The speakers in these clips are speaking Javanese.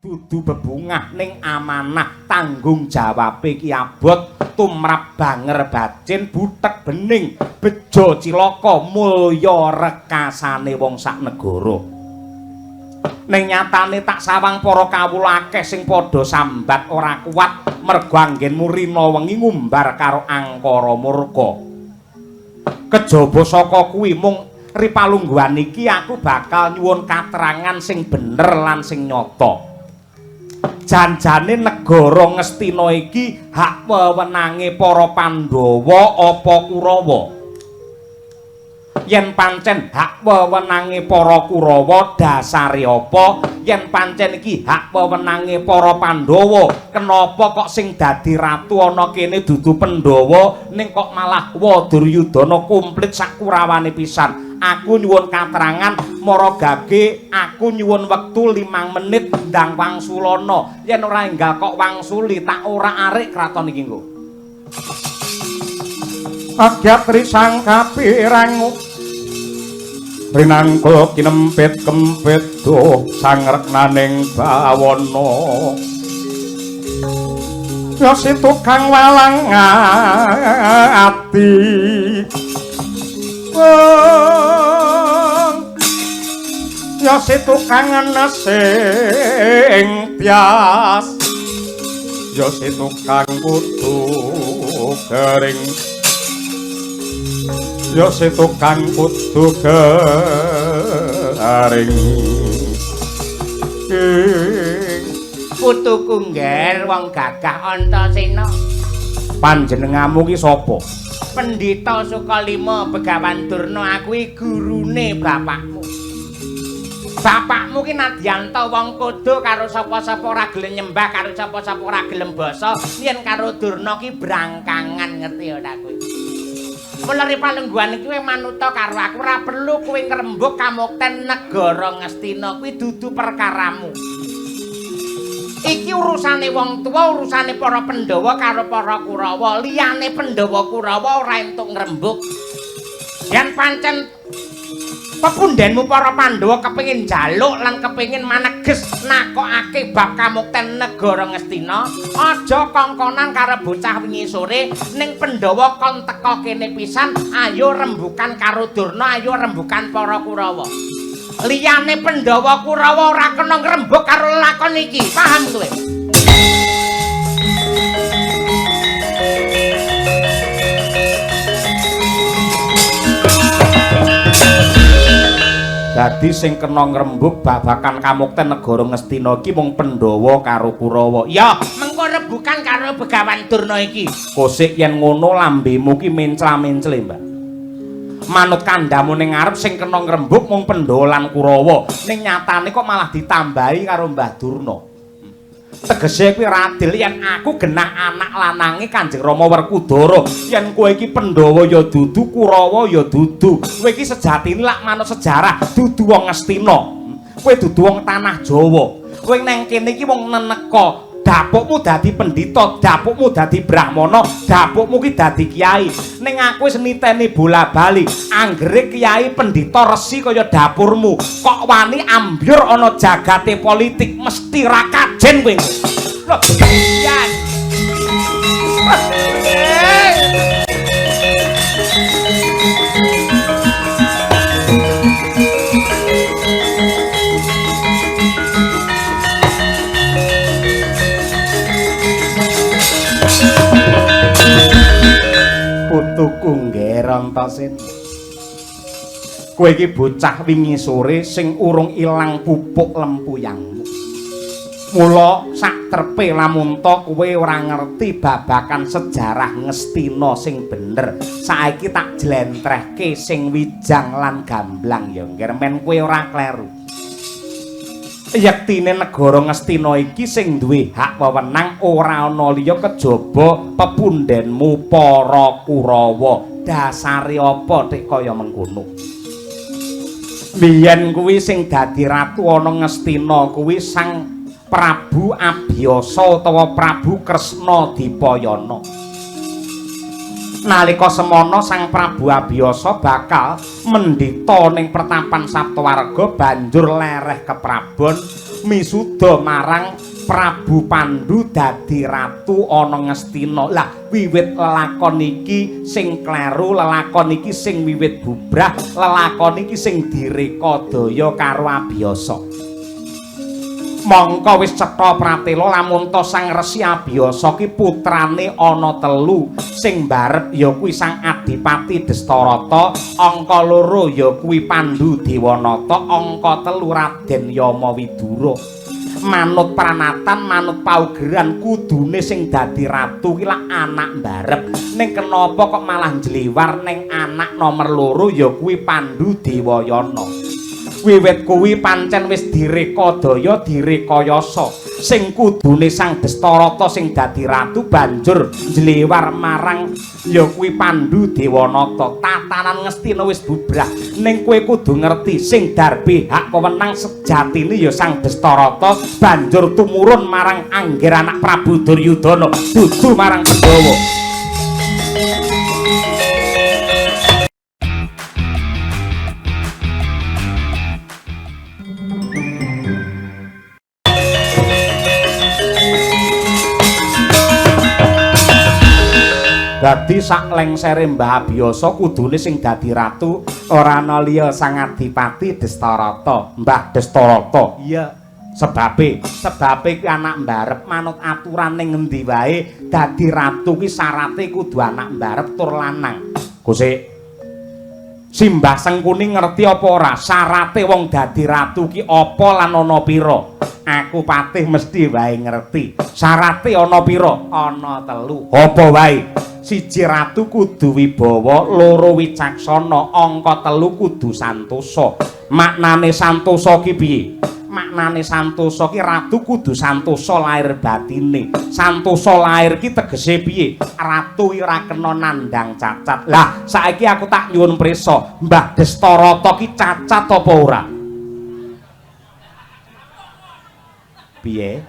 Dudu bebungah ning amanah tanggung jawabe ki abot tumrap banger bacin butek bening bejo cilaka mulya rekasane wong sak negara. Ning nyatane tak sawang para kawula akeh sing padha sambat ora kuat mergo anggenmu rina wengi ngumbar karo angkara murka. Kejaba saka kuwi mung ripalungguhan iki aku bakal nyuwun katerangan sing bener lan sing nyata. Janjane negara Ngastina iki hak wewenange para Pandhawa apa Kurawa? Yen pancen hak wewenange para Kurawa dasare apa? Yen pancen iki hak wewenange para Pandhawa, kenapa kok sing dadi ratu ana kene dudu Pandhawa ning kok malah wa Duryudana komplit sak Kurawane pisan? Aku nyuwun katerangan maragage, aku nyuwun wektu 5 menit ndang wangsulana. Yen ora enggal kok wangsuli tak ora arik kraton iki nggo. Agyatri sang kapirangu rinangkul kinempit kempit duh sang reknaning bawana. Ya si tukang walang ati ya si tukang nesing tias, ya si tukang kudu kering, ya si tukang kudu kering. Putuku ngger wong gagah Antasena. Panjenenganmu ki sapa? Pendhita Sukalima Begawan Durna, aku iki gurune bapakmu. Bapakmu ki nadyanta wong kodho karo sapa-sapa ora gelem nyembah, karo sapa-sapa ora gelem basa, yen karo Durna ki brangkangan, ngerti ora kowe? Mula palungguhan iki kowe manuta karo aku, ora perlu kowe ngrembug kamukten negara Ngastina kuwi dudu perkaramu. Iki urusane wong tuwa, urusane para Pandhawa karo para Kurawa. Liyane Pandhawa Kurawa ora entuk ngrembug. Yen pancen pepundhenmu para Pandhawa kepengin njaluk lan kepengin maneges nakokake bab kamukten negara Ngastina, aja kongkonan karo bocah wingi sore ning Pandhawa kon teka kene pisan, ayo rembukan karo Durna, ayo rembukan para Kurawa. Liyane Pandhawa Kurawa ora kena ngrembug karo lakon iki, paham kowe? Dadi sing kena ngrembug babakan kamukten negara Ngastina iki mung Pandhawa karo Kurawa. Ya, mengko rebukan karo Begawan Durna iki. Kosik yen ngono lambemu ki mencla-mencle, Mbak. Manut kandhamu ning ngarep sing kena ngrembug mung Pandhawa lan Kurawa. Ning nyatane kok malah ditambahi karo Mbah Durna. Tegese kuwi ora adil yen aku genah anak lanange Kanjeng Rama Werkudara. Yen kowe iki Pandhawa ya dudu, Kurawa ya dudu. Kowe iki sejatine lak manut sejarah dudu wong Ngastina. Kowe dudu wong tanah Jawa. Kowe nang kene iki wong neneka. Dapukmu dadi pendhita, dapukmu dadi brahmana, dapukmu ki dadi kiai. Ning aku wis niteni bola-bali, anggere kiai pendhita resi kaya dapurmu, kok wani ambyur ana jagate politik mesti ra kajen kowe. Lho, yan. Putuku ngger Antasena. Kowe iki bocah wingi sore sing urung ilang pupuk lempuyangmu. Mula sak trepe lamunta kowe ora ngerti babakan sejarah Ngastina sing bener. Saiki tak jlentrehke sing wijang lan gamblang ya ngger men kowe ora kleru. Yektine negara Ngastina iki sing duwe hak wewenang ora ana liya kejaba pepundhenmu para Kurawa. Dasare apa tek kaya mengkono? Biyen kuwi sing dadi ratu ana Ngastina kuwi Sang Prabu Abiyasa utawa Prabu Kresna Dipayana. Nalika semana Sang Prabu Abiyasa bakal mendhita ning pertapan Saptawarga banjur lereh keprabon Misuda marang Prabu Pandu dadi ratu ana Ngastina. Lah wiwit lelakon iki sing kleru, lelakon iki sing wiwit bubrah, lelakon iki sing direkadaya karo Abiyasa. Mongko wis cetha pratela lamun ta Sang Resi Abiyasa ki putrane ana telu, sing mbarep ya kuwi Sang Adipati Destarata, angka loro ya kuwi Pandu Dewanata, angka telu Raden Yama Widura. Manut pranatan, manut paugeran kudune sing dadi ratu ki lak anak mbarep. Ning kenapa kok malah njlewar ning anak nomor loro ya kuwi Pandu Dewayana. Wiwit kuwi pancen wis direkadaya, direkayasa. Sing kudune Sang Destarata sing dadi ratu banjur njlewar marang ya kuwi Pandu Dewanata. Tatanan Ngastina wis bubrah. Ning kowe kudu ngerti sing darbe hak kewenang sejatine ya Sang Destarata banjur tumurun marang angger anak Prabu Duryudana, dudu marang Pandhawa. Dadi sak lengsere Mbah Abiyasa kudune sing dadi ratu ora ana liya Sang Adipati Destarata, Mbah Destarata. Iya, sebabe kuwi anak mbarep manut aturan ning ngendi wae dadi ratu ki syarate kudu anak mbarep tur lanang. Gusik, Simbah Sengkuni ngerti apa ora syarate wong dadi ratu ki apa lan ana pira? Aku patih mesti wae ngerti. Syarate ana pira? Ana telu. Apa wae? Siji ratu kudu wibawa, loro wicaksana, angka telu kudu santosa. Maknane santosa ki piye? Maknane santosa ki ratu kudu santosa lahir batine. Santosa lahir ki tegese piye? Ratu ora kena nandhang cacat. Lah saiki aku tak nyuwun prisa, Mbah Destarata ki cacat apa ora? Piye?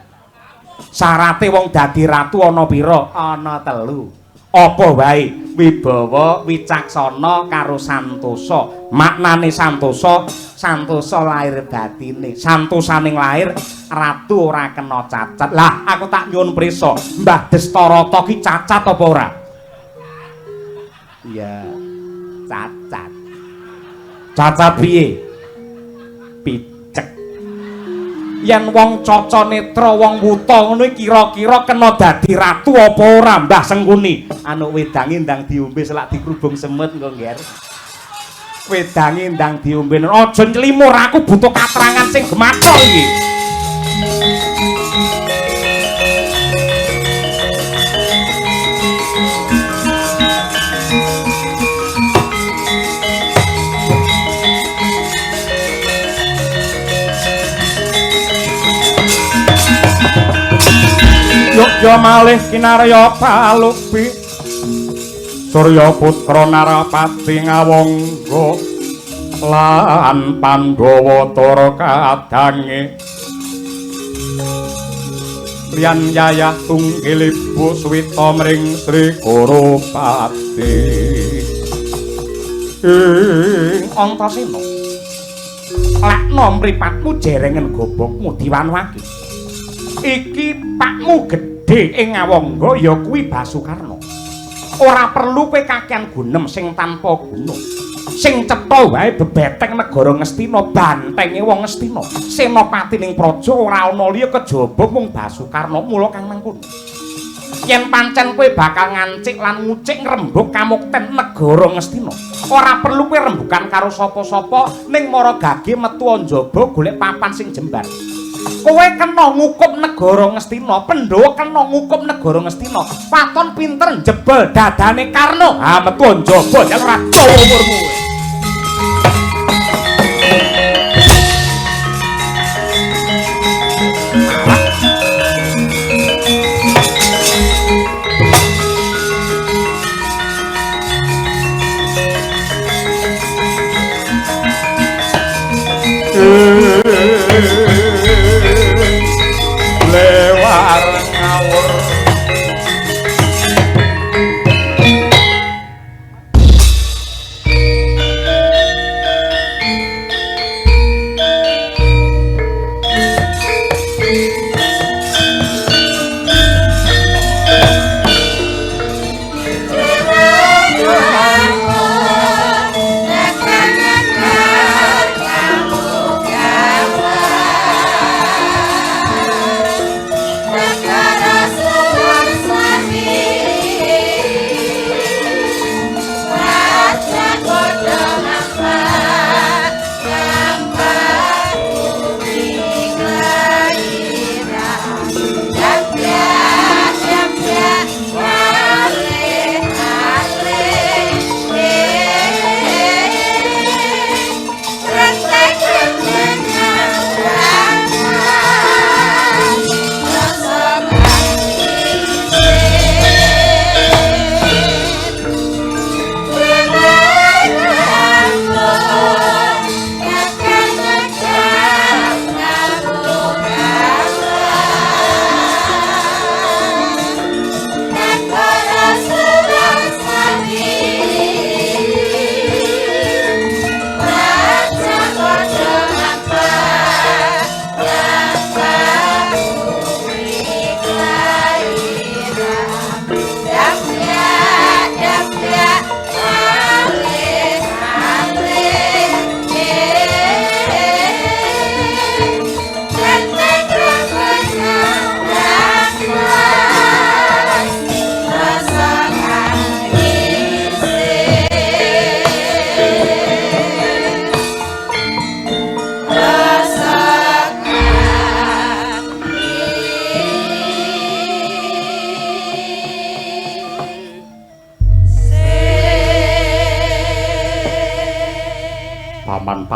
Syarate wong dadi ratu ana pira? Ana telu. Apa wae? Wibawa, wicaksana karo santosa. Maknane santosa, santosa lahir batine. Santosaning lahir ratu ora kena cacat. Lah aku tak nyuwun prisa, Mbah Destarata ki cacat apa ora? Iya, cacat. Cacat piye? Picek. Yen wong caca netra, wong wuta ngono kira-kira kena dadi ratu apa ora Mbah Sengkuni? Anu wedange ndang diombe selak dikrubung semut engko, Ngger. Wedange ndang diombe. Aja nylimur, aku butuh katerangan sing gemathok iki. Yogya malih kinarya palupi Surya putra Narapati ngawangga lan Pandhawa tara kadange liyan yayah tunggilibu suwita mring Sri Kurupati. Ing Antasena, lekna mripatmu jerengen gobokmu diwanuake. Iki pakmu gedhe ing Ngawangga ya kuwi Basukarna. Ora perlu kowe kakean gunem sing tanpa guna. Sing cetha wae bebeteng negara Ngastina, bantenge wong Ngastina. Senopati ning praja ora ana liya kejaba mung Basukarna mula kang mangkono. Yen pancen kowe bakal ngancik lan ngucik ngrembug kamukten negara Ngastina, ora perlu kowe rembugan karo sapa-sapa ning mara gage metu njaba golek papan sing jembar. Kowe kena ngukup negara Ngastina, Pandhawa kena ngukup negara Ngastina. Waton pinter njebol dadane Karna. Ha metu njaba yen ora dawa umurmu. Lewar ngawur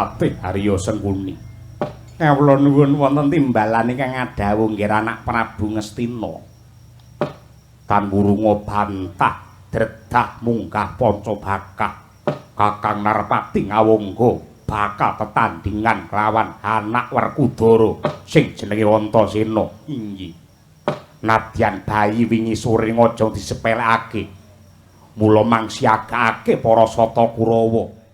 Patih Arya Sengkuni. Kawula nuwun wonten timbalan ingkang ngadhawuh nggih anak Prabu Ngastina. Tan wurunga bantah dredah munggah Pancabakah. Kakang Narpati ngawangga bakal tetandingan kelawan anak Werkudara sing jenenge Antasena. Inggih. Nadyan bayi wingi sore aja disepelekake. Mula mangsiagake para sata Kurawa.